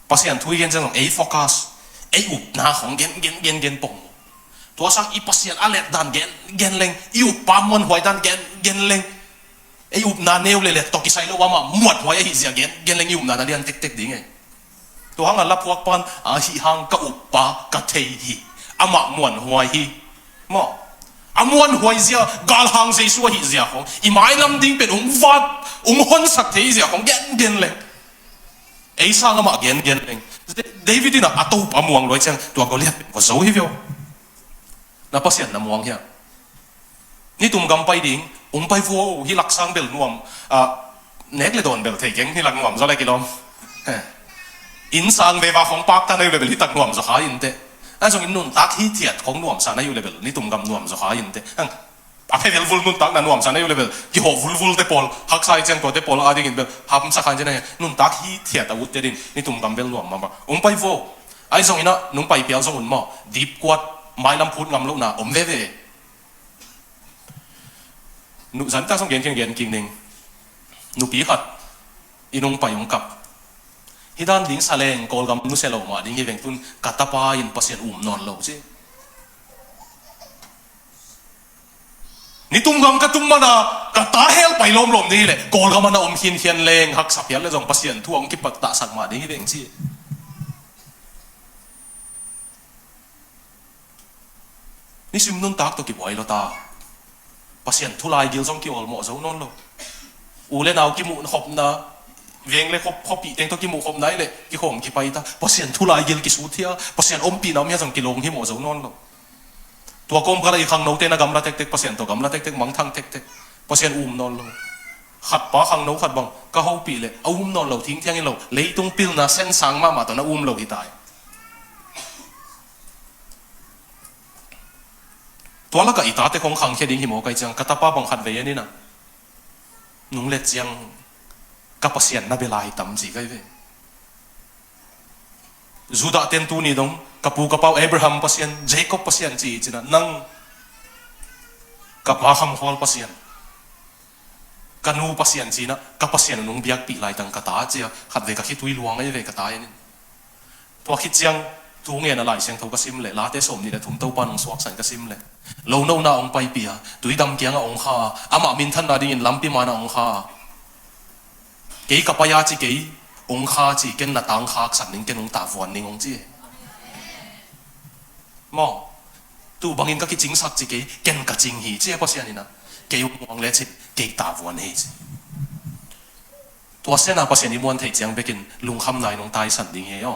Pasian thu i gen ciang zong ei focus, ei upna khong gen, gen, gen, gen pong. Tua sang i Pasian a let dan gen, gen leng, i uppa muanhuai dan gen, gen leng. Ei upna neu le let tawh kisai lo amah muanhuai ahih zia gen, gen leng i upna na lian tektek ding e. Tua hangah laphuak pan, "Ahih hang ka uppa ka thei hi, amah muanhuai hi." Maw, a muanhuai zia, galhang Jesu ahih zia khong, i mailam ding pen ung vat, ung honsak thei zia khong gen, gen leng. Ei sang amah gen, gen leng. David in a, a topa muang luai ciang, tua Goliath pen va zo hi veu. Na Pasian na muang hiam? Nitum gam pai ding, ung pai vua, hih lak sang bel nuam, ah, nek le dawn bel thei keng, hih lak nuam zaw le kilawm. He. Inn sang veva khong pakta na hi uh le bel hih tak nuam zaw kha inteh. Ahi zongin nuntak hithiat khong nuamsa na hi uh le bel, nitum gam nuam zaw kha inteh. Ang, a phe velvul nuntakna nuamsa na hi uh le bel, kihawh vulvul te pawl, haksa hi ciang tua te pawl a dingin bel, hamsa kha inteh na hi, nuntak hithiat a utte ding, nitum gam bel nuam mahmah. Ung pai vua. Ahi zongin a, nung pai pial zong un maw, dipkuat, mailam phut ngam lohna om veve. Nu, zan tak zong gen kik, gen kik ning. Nupi khat, i nung pai ung kap. Hih dan ding sa leng, Kawlgam nusia lo mah ding hi veng tun, ka tapa in Pasian um nawn lo ci. Nitum gam ka tung mana, ka ta hel pai lawmlawm ding hi leh, Kawlgam a na om khinkhian leng, haksa phial le zong Pasian thu a hong kipat tahsak mah ding hi veng ci. Nisim nuntak tawh kibuai lo ta. Pasian thu laigil zong kiawlmawh zo nawn lo. U le nau kimuh khopna, veng le khop, khopih teng tawh kimuh khopna hi leh kikhawm kipai ta. Pasian thu laigil kisuthia, Pasian ompihna om hia zong kilawng himawh zo nawn lo. Tua kawmkal ah i khangnote na gamla tektek, Pasian tawh gamla tektek, mangthang tektek. Pasian um nawn lo. Khatpa khangno khat bang ka hopih leh a um nawn lo, thingthiang hi lo. Leitung pilna sensang mahmah tawh na um lo hi ta hi. Tua lakah i tate khong khangkhia ding hi maw kai ciang, ka tapa bang khatvei en in a, nung let ciang ka Pasian na bia lai tam ci kai ve. Judah ten tuni dong, ka pu ka pau Abraham Pasian, Jacob Pasian ci hi cin a, nang ka pa khamkhual Pasian, ka nu Pasian ci in a, ka Pasian nung biakpih laitang ka ta ci a, khatvei ka khitui luang ahi ve ka ta en in. Tua khit ciang, thu ngen a Lai Siangtho ka sim leh, Late sawm nih le thum Topa nung suaksan ka sim leh, lo nona hong paipih a, tuidam kiangah hong kha a, amah minthanna dingin lampi manah hong kha a, kei ka pai a ci kei, hong kha ci, ken na tangkhaksak ning, ken hong tavuan ning hong ci. Maw, tu bangin ka kicingsak ci kei, ken ka cing hi ci a Pasian in a, kei hong muang lecin kei tavuan hi ci. Tua sena Pasian i muan theih ciang bekin lungkhamna in hong taisan ding hi aw.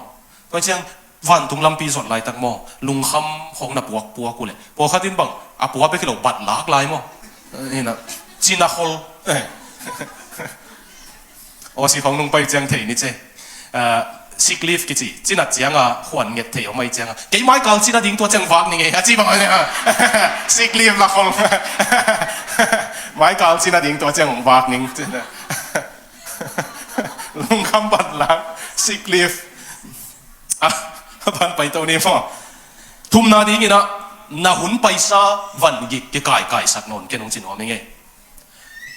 Tua ciang vantung lampi zot laitak maw, lungkham khong na puakpuak uh leh, pawlkhat in bang a pua bek hi lo, bat lak lai maw. Hi na, cina khol. Eh. Awsi khong nung pai ciang thei ni ce. Ah, sick leave kici, cina cianga khuan nget thei om ai cianga, kei maikal cina ding tua ciang vak ning e, a ci bang a nia. Sick leave la khol. Maikal cina ding tua ciang hong vak ning. Lungkham bat lak, sick leave. Ah, ban pai to ni maw. Thumna dingin a, na hun paisa van gik kikaikaisak nawn ken hong ci nuam ing e.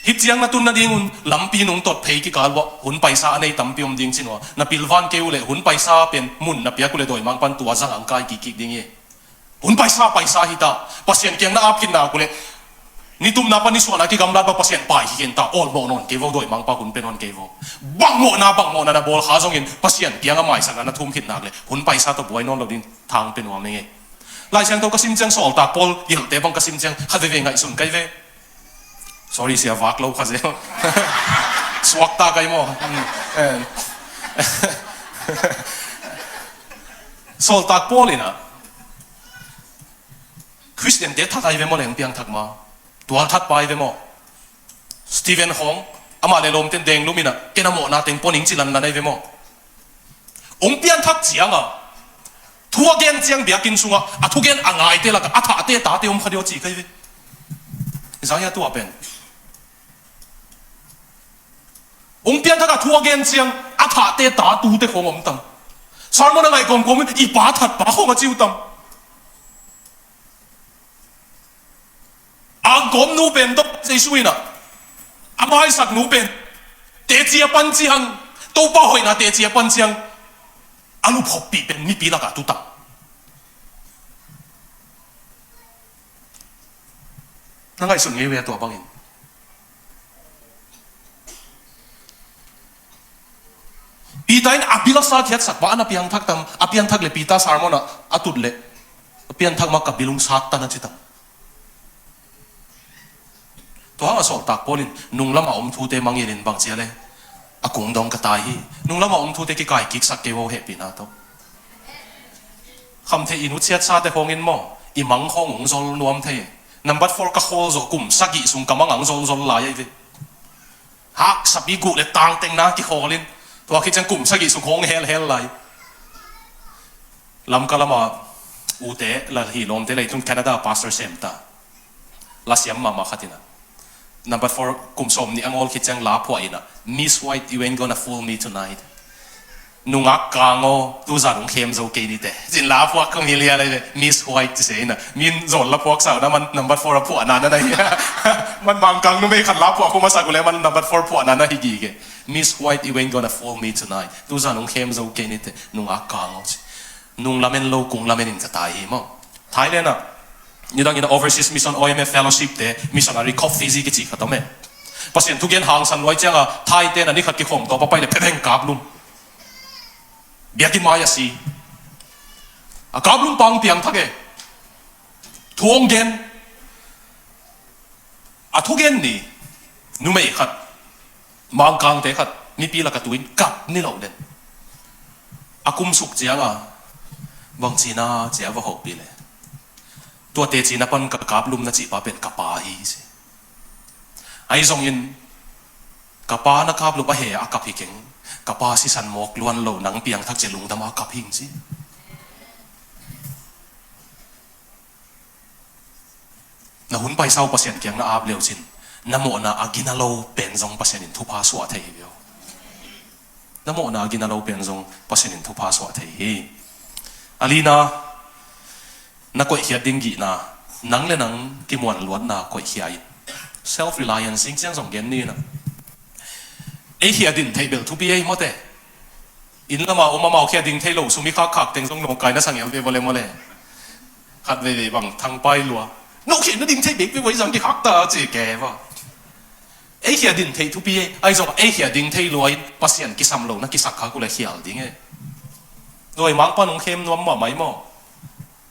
Hih ciang na tun nadingun lampi nung tot phei kikal uah hun paisa a nei tampi om ding ci nuam. Na pilvan kei uh leh hun paisa pen mun na piak uh leh dawimangpan tua zang ang kai kikkik ding hi. Hun paisa, paisa hi ta. Pasian kiang na ap khit nak uh leh, ni tumna pan ni suahna kigamlat bang Pasian pai hi khin ta. Awlmawh nawn kei vo, dawimangpa hun pe nawn kei vo. Bangmawhna, bangmawhna na bawl kha zongin Pasian kiang a maisakna na thum khit nak leh hun paisa tawh buai nawn lo ding thang pe nuam ing e. Lai Siangtho ka sim ciang, Sawltak Paul hilhte bang ka sim ciang khat veve ngaihsun kai ve. Sorry, sia vak lo kha zel. Suakta kai maw. Hmm. Eh. Sawltak Paul in a, Khristiante that ai ve maw leng piangthak ma. Tual that pa ai ve maw. Stephen khawng, amah le lawmten deng lum in a, ken a mawhna teng pua ning ci lanlan ai ve maw. Hong pianthak cianga, thu a gen ciang biakinn sungah a thugen a ngaite lakah a thahte tate om kha deuh ci kai ve. Isaiah tua pen. Hong pianthak a thu a gen ciang a thahte tatute khawng om tam. Sermon a ngaih kawmkawm in i pa that pa khawng a ci uh tam. A gawm nu pen Topa Jesu in a, a maisak nu pen teci a pan ciang, Topa hoihna teci a pan ciang, a lup hoppih pen mipi lakah tu tam. Na ngaihsun ngei ve a tua bangin. Peter in a bil a sat hiatsak mah a na piangthak tam, a pianthak le Peter sermon ah a tut le a pianthak mah ka bil hong sat tan a ci tam. Tua hang a sawltak Paul in nunglam a om thute mangngilh in bang ci a le a kung dong ka tai hi. Nunglam a om thute kikaikiksak kei vo hehpihna tawh. Khamtheih i nutsiatsa te khawng in maw, i mang khawng hong zol nuam thei. Number four ka khawl zawh kum sagih sung ka mang hong zolzol lai ahi ve. Haksap i guh le tangteng na kikhawl in, tua khit ciang kum sagih sung hong helhel lai. Lamka lama ute la hi lawmte lei tung Canada pastor sem ta. La siam mahmah khat in a, number four kum sawm nih a ngawl khit ciang la phuah in a, "Miss White, you ain't gonna fool me tonight. Nungak kang aw, tuzan hong khem zo kei ni te." Cin la phuak kong hi lia lai ve. Miss White ci se in a, min zawn la phuak sa uh na, man number four a phuahna na na hi. Man Mangkang numei khat la phuak kong a sak uh le man number four phuahna na hi gige. "Miss White, you ain't gonna fool me tonight. Tuzan hong khem zo kei ni te, nungak kang aw," ci. Nung lamen lo, kung lamen in ka tai hi maw. Thailand ah nidang in a overseas mission, O M F fellowship te, missionary coffee zi kici khat om e. Pasian thugen hangsan luai ciang a, Thai te na ni khat kikhawm tawh papai le phepheng kaplum. Biakinn mai a si. A kaplum pang piangthak e. Thu hong gen. A thugen ni, numei khat, Mangkangte khat, mipi lak a tu in kap ni lo den. A kum suk ciang a, bang cina cia va hopih le. Tua teci na pan ka kaplum na cih pa pen ka pa hi si. Ahi zongin, ka pa na kaplum a he a kap hi keng, ka pa sisan mawk luan lo nang piangthak cia lungdam a kap hing si. Na hun paisa uh Pasian kiang na ap leu cin, na mawhna a gina lo pen zong Pasian in thupha suah thei hi veu. Na mawhna a gina lo pen zong Pasian in thupha suah thei hi. A lina, na koihkhiat ding gihna, nang le nang kimuan luatna koihkhia in. Self reliance, sing ciang zong gen ni na. Ei khia din theih bel thupi ei mawte. Inn lama om amau khia ding thei lo, sumi khakkhak teng zong nawngkai na sang el ve vawle mawle. Khat veivei bang thangpai lua. No khia na ding thei bek ve vawle zong kikhak ta ci ke va. Ei khia din theih thupi ei, ahi zong ei khia ding thei lua in Pasian kisam lo na kisak khak uh le khial ding e. Dawimangpa nung khem nuam mahmah i maw.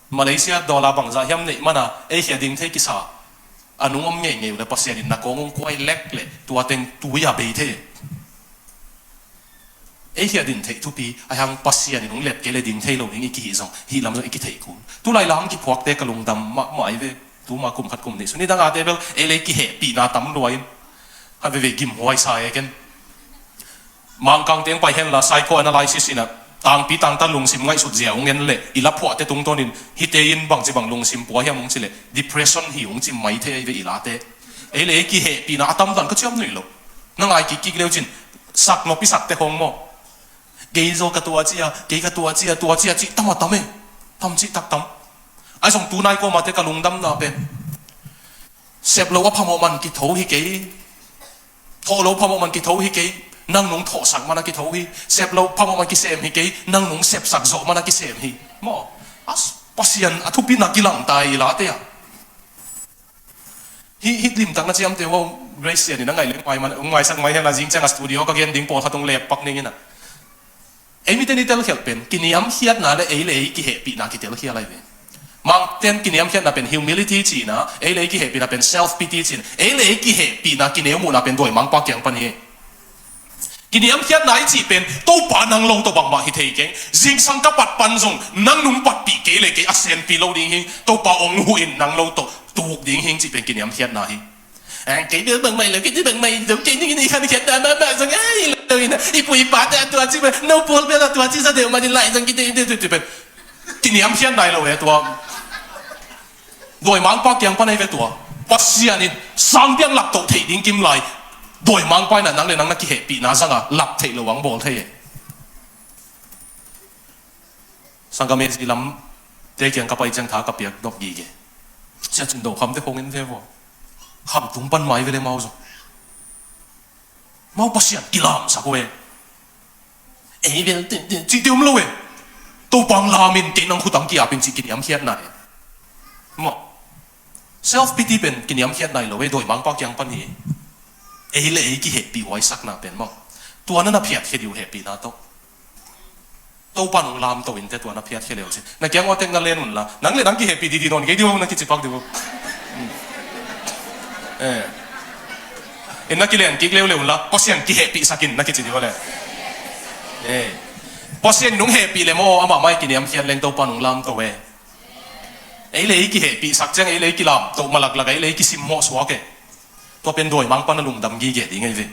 Malaysia dollar bangzah hiam neih mana ei khia ding thei kisa. A nung om ngeingei uh le Pasian in na kawng hong kuai lek le tua teng tui a bei thei. Ei khia din theih thupi, ahi hang Pasian in hong let kei le ding thei lo ding i kihih zong, hih lam zong i kitheih kul. Tulai lam kiphuakte ka lungdam mahmah i ve, tuma kum khat kum nih suni dang a te bel, ei le i kihehpihna tam lua in, khat veve gimhuai sa e ken. Mangkang teng pai henla, psychoanalysis in a, tangpi tangtan lungsim ngaihsut zia hong en le, i la phuahte tungtawnin, hite in bangci bang lungsim pua hiam hong ci le, depression hi hong ci mai thei ei ve i late. Ei le ei kihehpihna a tamdan ka ciam nuih lo. Na ngai kikkik leu cin, sak nop i sakte hong maw. Kei zaw ka tua cia, kei ka tua cia, tua cia cih tam a tam e. Tam cih tak tam. Ahi zong tunai kuamate ka lungdamna pen. Sep lo a phamawh man kitho hi kei. Thawh lo phamawh man kitho hi kei. Nang nung thawhsak man a kitho hi. Sep lo phamawh man kisem hi kei. Nang nung sepsak zawh man a kisem hi. Maw. As, Pasian a thupina kilangtai i late a. Hih, hih limtak na ciamte uh, Grace Sian in a ngaih leng mai man, hong maisak mai henla zing ciang a studio ka gen ding pawl khat hong lep pak ning in a. Ei mite ni telkhialh pen, kiniamkhiatna le ei le ei kihehpihna kitelkhial ahi ve. Mangten kiniamkhiatna pen humility cihna, ei le ei kihehpihna pen self pity cihna, ei le ei kihehpihna kineuhmuhna pen dawimangpa kiang pan hi. Kiniamkhiatna i cih pen, Topa nang lo tawh bangmah hi thei keng. Zingsang ka pat pan zong, nang nung patpih kei le kei a senpi lo ding hi. Topa ong huh in nang lo tawh tuk ding hi cih pen kiniamkhiatna hi. Eh, kei bel bangmah lo, kei bel bangmah lo, kei ning in i khankhiatna mahmah zong, ai, lo in, i pu i pa te a tua ci pen, no pawl bel a tua ci sa deuh mah in lai zong kei te, te, te, te pen. Kiniamkhiatna hi lo e tua. Dawimangpa kiang pan ahi ve tua. Pasian in sangpiang lap toh theih ding kim lai. Dawimangpa in a nang le nang na kihehpihna zanga lap theih lo ang bawl thei e. Sangkam e zi lam te kiang ka pai ciang tha ka piak dok gige. Sia cin do kham te khong en ve vua. Kham tung pan mai ve le mau zong. Mau Pasian kilamsak uh e. Ei bel tin tin cih ti om lo e. Topa ong lam in kei nang khutang kiap in cih kiniamkhiatna e. Maw. Self pity pen kiniamkhiatna hi lo e, dawimangpa kiang pan hi. Ei le ei kihehpih huaisakna pen maw. Tua na na phiatkhia dih uh hehpihna tawh. Topa nong lamto in teh tua na phiatkhia le uh cin. Na kiang ua tek na len unla, nang le nang kihehpih didi nawn kei dih uh na kici pak dih uh. Eh. In na kilen kik leuleu unla, Pasian kihehpihsak in na kici dih uh le. Eh. Pasian nong hehpih le maw, amah mai kiniamkhiat leng Topa nong lamto e. Ei le ei kihehpihsak ciang, ei le ei kilamto malaklak, ei le ei kisimmawh suak e. Tua pen dawimangpa na lungdam gige ding ahi ve.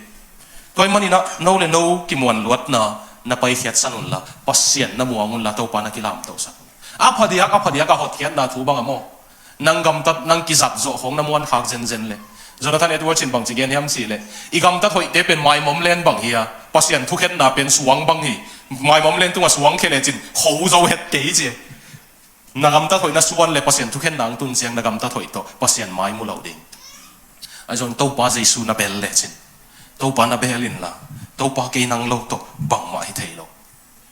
Tua ahih manin ah no le no kimuanluatna na paikhiatsan unla, Pasian na muang unla, Topa na kilamtosak un. A phadiak a phadiak a hotkhiatna thu bang a maw, nang gamtat nang kizat zawh khawng na muankhak zenzen le. Jonathan Edwards in bangci gen hiam cih leh, i gamtat hoihte pen maimom len bang hi a, Pasian thukhenna pen suang bang hi. Maimom len tungah suang khia lecin kho zo het kei ci. Na gamtat hoih na suan le Pasian thukhenna hong tun ciang na gamtat hoih tawh Pasian mai mu lo ding. Ahi zongin Topa Jesu na bel lecin, Topa na bel inla, Topa kei nang lo tawh bangmah hi thei lo.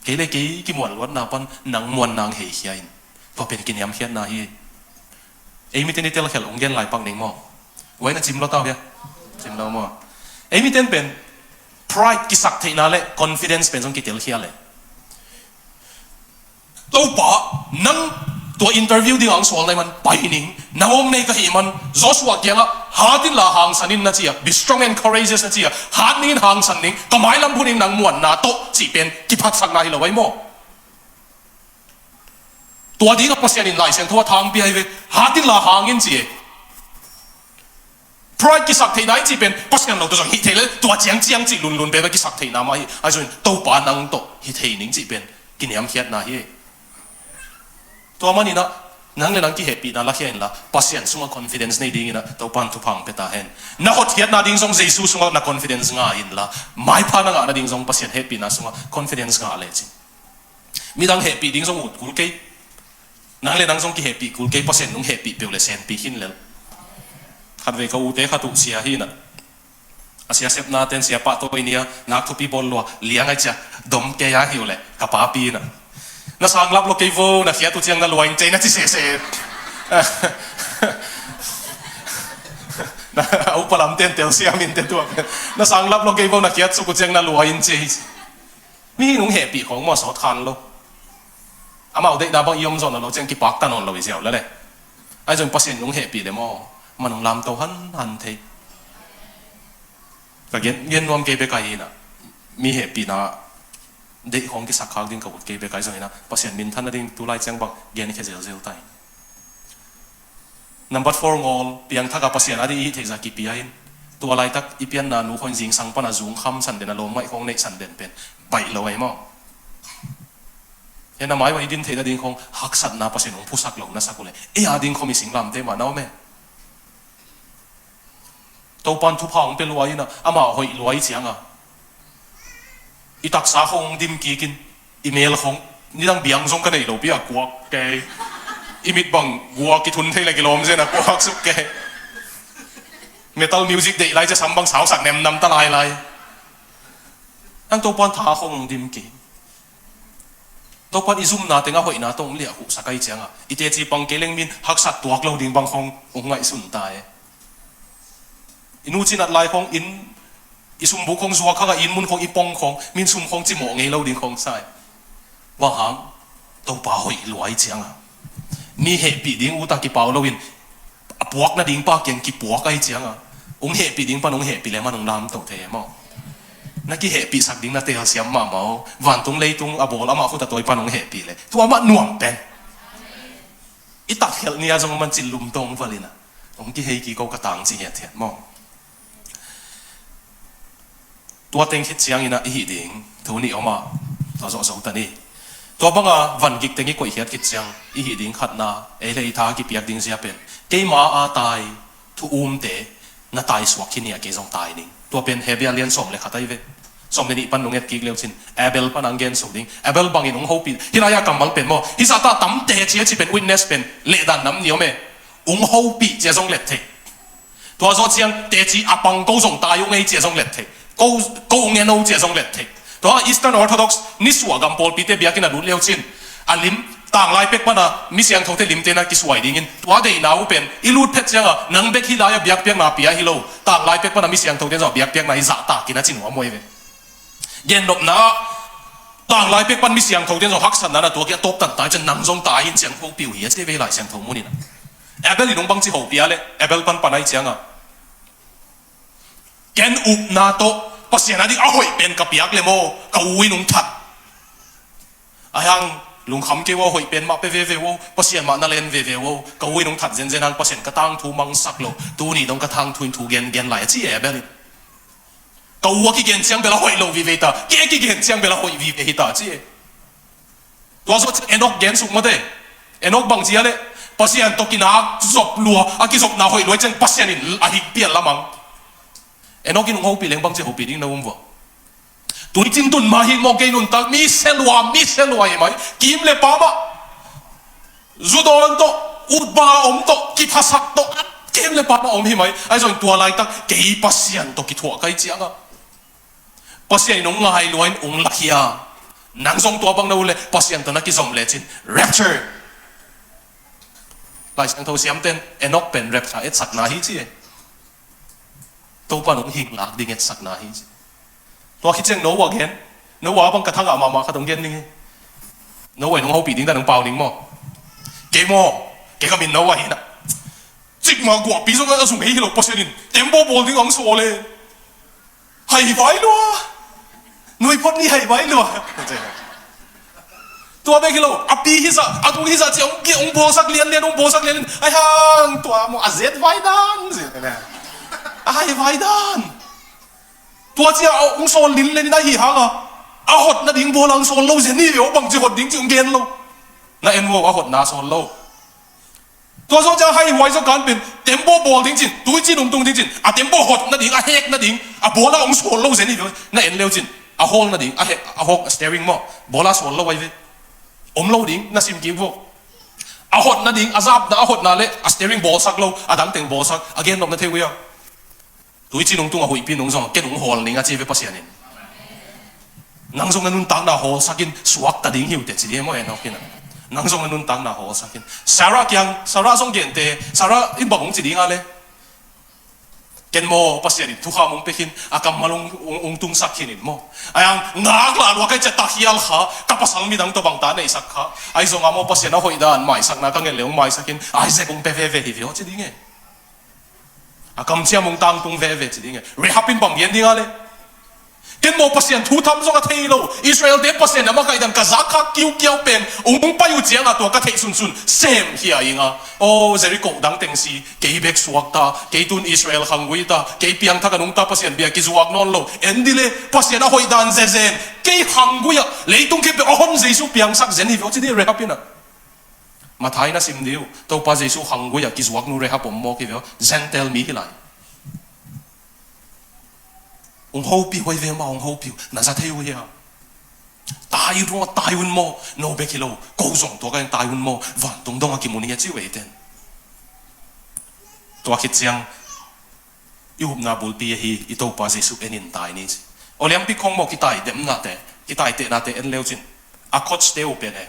Kei le kei kimuanluatna pan nang muanna hong heikhia in. Tua pen kiniamkhiatna hi. Ei mite ni telkhial hong gen lai pak ning maw. Uai na cim lo tau hia? Cim lo maw. Ei mite pen pride, kisaktheihna le confidence pen zong kitelkhia le. Topa, nang tua interview ding ang sual nai man pai ning, nang om nei ka hi man, Joshua kiangah hat inla hangsan in na ci a, be strong and courageous na ci a, hat ning in hangsan ning, ka mailam phun in nang muanna tawh cih pen kiphatsakna hi lo ai maw. Tua dingah Pasian in Lai Siangtho a thangpi ahi ve, hat inla hang in ci e. Pride, kisaktheihna i cih pen Pasian lo tawh zong hih thei le, tua ciangciang cih lunlun pen kisaktheihna mah hi. Ahi zongin Topa nang tawh hi thei ning cih pen kiniamkhiatna hi. Tua maninah nang le nang kihehpihna lakhia inla, Pasian sungah confidence nei dinginah Topa in thupha hong pia ta hen. Na hotkhiatna ding zong Jesu sungah na confidence ngah inla, maipha na ngah nading zong Pasian hehpihna sungah confidence ngah lecin. Midang hehpih ding zong ut kul kei. Nang le nang zong kihehpih kul kei, Pasian nong hehpih peuh le senpi khin lel. Khatvei ka ute khat uh sia hi inah, a sia sepna ten sia pah tawh i nia, nak thupi bawl lua, liang ai cia, dom kei a hi uh leh ka papi inah, na sanglap lo kei vo, na khiat uh ciang na lua in cei na ci sese. A upa lam ten telsiam in te tuak, na sanglap lo kei vo, na khiat suk uh ciang na lua in cei. Mi hi nong hehpih khawng maw, sawt khan lo. Amau deihna bang i om zawh nawn lo ciang kipak ta nawn lo i ziau la le. Ahi zong Pasian nong hehpih le maw, man nong lamto hanhan thei. Ka gen, gen nuam kei bek ahi inah, mi hehpihna deih khawng kisakkhak ding ka ut kei bek ahi zong inah, Pasian minthan nading tulai ciang bang gen khia zelzel ta in. Number four ngawl, piangthak a Pasian a ding i hih theihzah kipia in. Tua laitak i pianna nu khawng zingsang pana zungkham san den a lawmngaih khawng neih san den pen baih lo ahi maw. Hena mai ua i din theih nading khawng haksatna Pasian hong phusak lo na sak uh leh, ei a ding khawng i singlamteh mah na om e. Topan thupha hong pia lua inah, amah hoih lua i cianga i taksa khawng hong dim kikin, i mel khawng, nidang biang zong ka neih lo pi a kuak kei. I mit bang guak i thun thei le kilawm zen a kuak suk kei. Metal music deih lai cia sam bang sausak nemnam ta lailai. Ang Topan tha khawng hong dim ki. Topan i zumna tengah hoihna tawh hong liah huhsak ahi cianga i teci pang kei leng min haksat tuak lo ding bang khawng hong ngaihsun ta e. I nu cinat lai khawng inn, i sumbuk khawng zuak hanga inn mun khawng i pong khawng, min sum khawng cimawh ngei lo ding khawng sai. Bang hang, Topa hoih lua i cianga mi hehpih ding uta kipau loin a puak nading pa kiang kipuak ahi cianga, hong hehpih ding pan hong hehpih le man hong lamto thei e maw. Na kihehpihsak ding na telsiam mahmah aw. Vantung leitung a bawl amah khut a tawi pan hong hehpih le tua mah nuam pen. I tatkhelh ni-a zong man cin lum tawng valinah hong kihei kiko ka tangci hiathiat maw. Tua teng khit cianginah i hih ding thu nih om a, tua zawh zo ta ni. Tua banga van gik teng i koihkhiat khit ciang i hih ding khatna, ei le ei tha kipiak ding zia pen keima a tai thu umte na taisuak khin hi a, kei zong tai ning. Tua pen Hebru lian sawm le khat ahi ve. Sawm le nih pan nong et kik leu cin Abel pan ang gen suk ding. Abel bangin hong hopih, hih lai-a kammal pen maw, hih zahta tam teci a ci pen witness pen lehdan nam ni om e. Hong hopih cia zong let thei. Tua zawh ciang teci a pang ko zong tai ung ei cia zong let thei. Ko, ko ung eno cia zong let thei. Tua Eastern Orthodox nisuah gam pawlpite biakinn a lut leu cin a lim, tanglai pek pana mi siangthote limte na kisuai dingin tua deihna uh pen i lut phet cianga nang bek hih lai-a biakpiakna pia hi lo, tanglai pek pana mi siangthote zawh biakpiakna hi zahtakin a ci nuam uh ahi ve. Gennopna ah Tanglai pek pan mi siangtho ten zong haksatna na tuak hi a, tawp tan tai ciang nang zong tai in ciang hopih uh hi a ci ve Lai Siangtho mun in a. Abel in hong bangci hopih a leh, Abel pan pan ahi cianga ken upna tawh Pasian a ding a hoih pen ka piak le maw, ka u in hong that. Ahi hang lungkham kei uh a, hoih pen mah pia veve uh, Pasian mah na len veve uh, ka u in hong that zenzen hang Pasian ka tangthu mangsak lo, tuni dong ka tangthu in thu gengen lai a ci e Abel in. Ka u a kigen ciang bel a hoih lo vive hi ta, kei a kigen ciang bel a hoih vive hi ta ci e. Tua zawh ciang Enok gen suk mawte. Enok bangci a leh, Pasian tawh kinak zop lua, a kizopna hoih lua ciang Pasian in a hik pial lamang. Enok in hong hopih leng bangci hopih ding na um vua. Tuicin tun mah hi mawk kei nuntak, mi sia lua, mi sia lua hi mai. Kim le pam ah, zudawn tawh, utbang a om tawh, kiphasak tawh, kim le pam ah om hi mai. Ahi zongin tua laitak kei Pasian tawh kithuah ka hih cianga Pasian in hong ngai lua in hong lakhia. Nang zong tua bang na ut leh Pasian tawh na kizom lecin rapture. Lai Siangtho siamten Enok pen rapture etsakna hi ci e. Topa in hong hing lak ding etsakna hi ci. Tua khit ciang Noah gen. Noah bang ka thangah mahmah khat hong gen ding hi. Noah in hong hopih ding dan hong pau ning maw? Kei maw, kei ka min Noah hi na. Cikmah guahpi zong a zung ei hi lo, Pasian in tembaw bawl ding ang sawl e. Haivai lua. Nuiphot ni haivai lua. Tua bek hi lo, a pi hisa, a tung hisa ci, hong bawlsak lianlian, hong bawlsak lianlian. Ahi hang tua maw a zet vai dan. A haivai dan. Tua ci a hong sawl lianlian in ahi hanga a hot nading bawl ang sawl lo zen hi ve aw, bangci hot ding ci hong gen lo. Na en uh aw, a hotna sawl lo. Tua zawh ciang haihuai zaw kan pen tembaw bawl ding cin, tuicin hong tung ding cin, a tembaw hot nading, a hek nading, a bawl a hong sawl lo zen hi ve aw. Na en leu cin, a hawl nading, a hek, a hawk, a steering maw, bawl a sawl lo ahi ve. Om lo ding na sim kik uh aw. A hot nading, a zapna, a hotna le a steering bawlsak lo, a dangteng bawlsak, a gen nop na thei uh ia. Tuicin hong tung a huihpi nung zong ken hong hawl ning a ci ve Pasian in. Nang zong na nuntakna hawlsak in, suakta ding hi uh teh ci ding e maw, Enok in a. Nang zong na nuntakna hawlsak in. Sarah kiang, Sarah zong gente, Sarah in bang hong ci ding a le. Ken maw Pasian in thukham hong pia khin, a kammal hong, hong, hong tungsak khin in maw. Ahi hang ngak lah lua ka hih ciang takhial kha, ka pasal midang tawh bangta neihsak kha. Ahi zong a maw Pasian a hoih dan maisakna ka ngen le hong maisak khin, Isaac hong pia veve hi ve aw ci ding e. A kamciam hong tangtung veve ci ding e. Rahab in bang gen ding a le. Ken maw Pasian thu tham zong a thei lo. Israel-te Pasian a makaih dan ka zak khak kiukiau pen hong pai uh cianga tua ka theih sunsun sem khia ing a. Aw, Jericho dangteng si, kei bek suakta, kei tun Israel khanggui ta, kei piangthak a nungta Pasian bia kizuak nawn lo. En dih le Pasian a hoih dan zezen. Kei khanggui ah leitung khempeuh a hon Jesu piangsak zen hi ve aw ci ding Rahab in a. Matthai na sim dih uh, Topa Jesu khanggui ah kizuak nu Rahab om mawk hi ve aw, Gentile mi hi lai. Hong hopih uh ahi ve maw, hong hopih uh, na za thei uh hia? Tai un maw, tai un maw, no bek hi lo, ko zong tua ka in tai un maw, vantung dong a kimun hi a ci uh eiten. Tua khit ciang i upna bulpi ahi i Topa Jesu en in tai ni ci. Olympic khong maw kitai demnate, kitai tehnate en leu cin. A coach te uh pen e.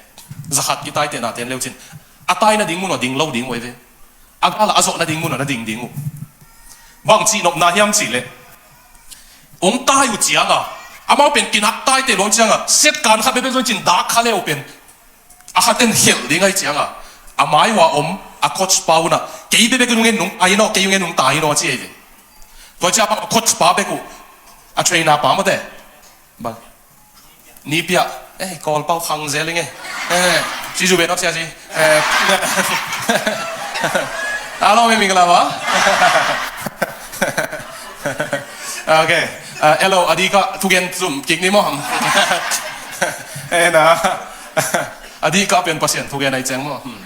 Zakhat kitai tehnate en leu cin. A tai nading mun uh a ding lo ding uh ahi ve. A gal a zawh nading mun uh na ding ding uh. Bang cihnopna hiam cih leh. Hong tai uh cianga. Amau pen kinak taite luang cianga. Set kan khat bebe zong cin dak kha leu pen. A khaten khelh ding ahi cianga, a mai uh a om, a coach pa un ah, kei bek bek nung en nung, a in aw, kei nung en nung tai in aw, a ci ahi ve. Tua ciang a coach pa bek uh, a trainer pa mawte. Bang. Ni piah, eh, Kawl pau khang zel ing e. Eh, ci zu ben aw cia ci. Eh, a lawm e mingla ba. Ok. Ah, hello, a dikah thugen zum kik ni maw. Eh, na. A dikah pen Pasian thugen ahi ciang maw. Hmm.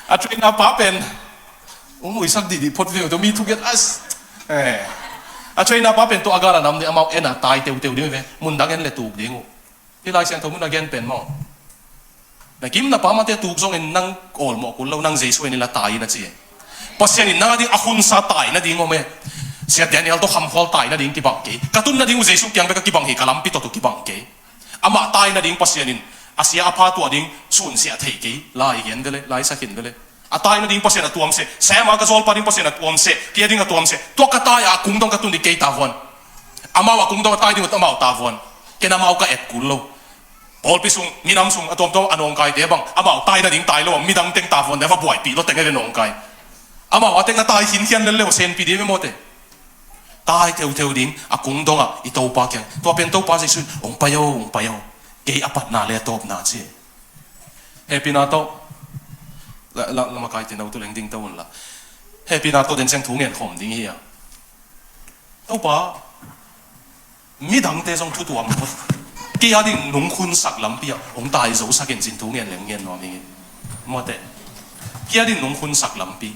A trainer pa pen. Ung muisak dihdih phot viau tawh mi thugen as. Eh. A trainer pa pen tawh a gal a nam ding amau en a tai teuteu ding ve. Mundang en le tuk ding uh. Hih Lai Siangtho mun a gen pen maw. Na kim na pam a te tuk zongin nang awlmawh kul lo, nang Jesu en inla tai in a ci. Pasian in nang a ding a khunsa tai nading om e. Sia Daniel tawh khamkhual tai nading kibang kei. Ka tun nading uh Jesu kiang bek a kibang hi, ka lampi tawh tawh kibang kei. Amah tai nading Pasian in a sia a pha tuah ding sunsiah thei kei. Lai gen vele, Lai sa khin vele. A tai nading Pasian a tuam seh. Sam a ka zawlpa ding Pasian a tuam seh. Kei a ding a tuam seh. Tua ka tai a kung dong ka tun ding kei ta vuan. Amau a kung dong a tai ding uh amau ta vuan. Ken amau ka et kul lo. Pawlpi sung, minam sung a tuamtuam a nawngkaite bang amau tai nading tai lo a, midang teng tavuan deuh a buaipih lo teng a ve nawngkai. Amau a teng na tai khinkhian lel le uh, senpi ding ve mawte. Tai theutheu ding a kung dongah i Topa kiang, tua pen Topa Jesuh in, "Hong pai o, hong pai o, kei a patna le a tawpna," ci. Hehpihna tawh la, la, la makaite no tu leng ding to un la. Hehpihna tawh den ciang thu ngen khawm ding hi a. Topa, midangte zong thutuam kei a ding nungkhunsak lampi ah hong tai zosak in cin thu ngen leng ngen nuam ing. Mawte. Kei a ding nungkhunsak lampi.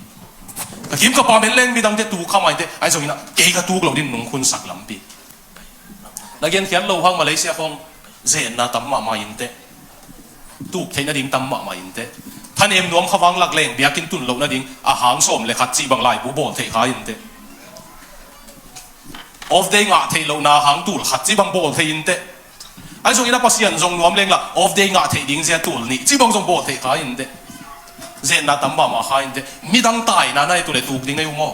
Ka kim ka pam en leng midangte tuk kha maite, ahi zongin ah kei ka tuk loh ding nungkhunsak lampi. Na genkhiat loh hang Malaysia khawng zenna tam mahmah inteh. Tuk theih nading tam mahmah inteh. Thanem nuam kha vang lak leng biakinn tun loh nading a hang sawm le khat cih bang laibu bawl theih kha inteh. Off day ngah theih lohna hang tul khat cih bang bawl thei inteh. Ahi zongin a Pasian zong nuam leng la off day ngah theih ding zia tul nih cih bang zong bawl thei kha inteh. Zetna tam mahmah kha inteh. Midang taina na i tu le tuk ding ei uh maw?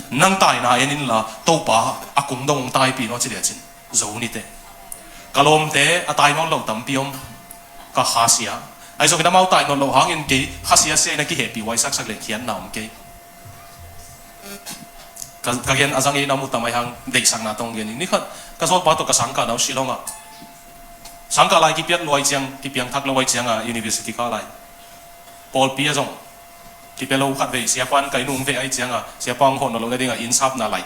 Nang taina en inla Topa a kung dong taipih naw ci le cin zo niteh. Ka lawmte a tai nawn lo tampi om. Ka khasia. Ahi zongin amau tai nawn lo hangin kei khasia sia in a kihehpih huaisaksak le khiatna om kei. Ka, ka gen a zang ei na mu tam ai hang deihsakna tawh gen ing. Ni khat ka zawlpa tawh ka sangkahna uh Shillong ah. Sangkah lai kipiak luai ciang, kipiangthak lo ai ciang a university kah lai. Pawlpi a zong kipia lo khat vei, siapa in kai nung vei ai ciang a, siapa hong hawh nawn lo nading a inn sapna lai.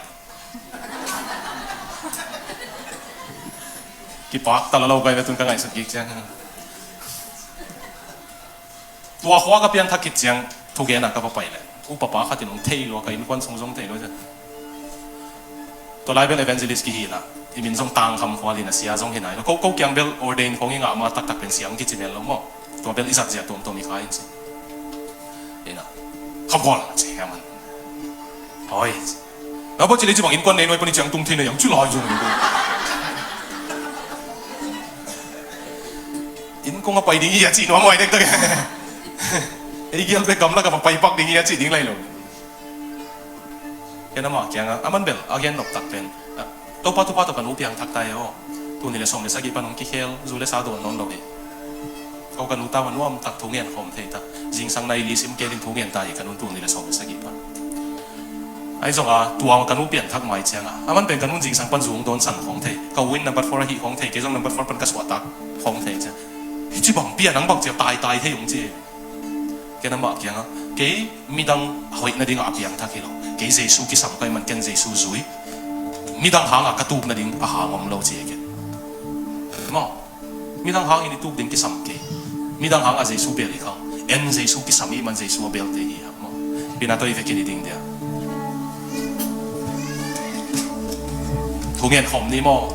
Kipak ta la lo kai ve tun ka ngaihsut kik ciang a. Tua khua ka piangthak khit ciang thugen ah ka va pai leh upapa khat in hong thei lua, ka innkuan sung zong thei lua ciang. Tua lai bel evangelist kihi la, i min zong Tangkham khua li na, sia zong hi nai lo. Ko, ko kiang bel ordain khong i ngah ma taktak pen sia hong kici mel lo maw. Tua bel i zat zia tuamtuam i kha in ci. Ina, Khamkhual ci hia man. Hoi ci. Na bawh ci lei ci bang innkuan nei nuai pan i ciang tung thei na yang ci lai zong. Inn kong a pai ding hi a cih nuam huai dektak. Ei gial bek gamlak a va pai pak ding hi a cih ding lai lo. Ken amah kiangah a man bel a gen noptak pen, ah, Topa thupha tawh ka nu piangthak ta e aw. Tul nih le sawm le sagih pan hong kikhel, zu le sa dawn nawn lo hi. Ko ka nu tau a nuamtak thu ngen khawm thei ta. Zingsang nai li sim kelin thu ngen ta hi ka nun tul nih le sawm le sagih pan. Ahi zongin tua ka nu pianthak mai ciangin a man pen ka nun zingsang pan zu hong dawnsan khawng thei. Ka u in number four ahi khawng thei, kei zong number four pan ka suahtak khawng thei ciang. Hi ci bang pian ang bang ciang tai tai thei hong ci. Ken amah kiangah kei midang a hoih nadingah a piangthak hi lo. Kei Jesu kisam ka hih man ken Jesu zui. Midang hangah ka tuk nading a hang om lo ci hi ken. Maw. Midang hangin i tuk ding kisam kei. Midang hangah Jesu bel hi khang. En Jesu kisam i hih man Jesu a belte hi hang maw. Pina tawh i vekin i ding dia. Thu ngen khawm ni maw.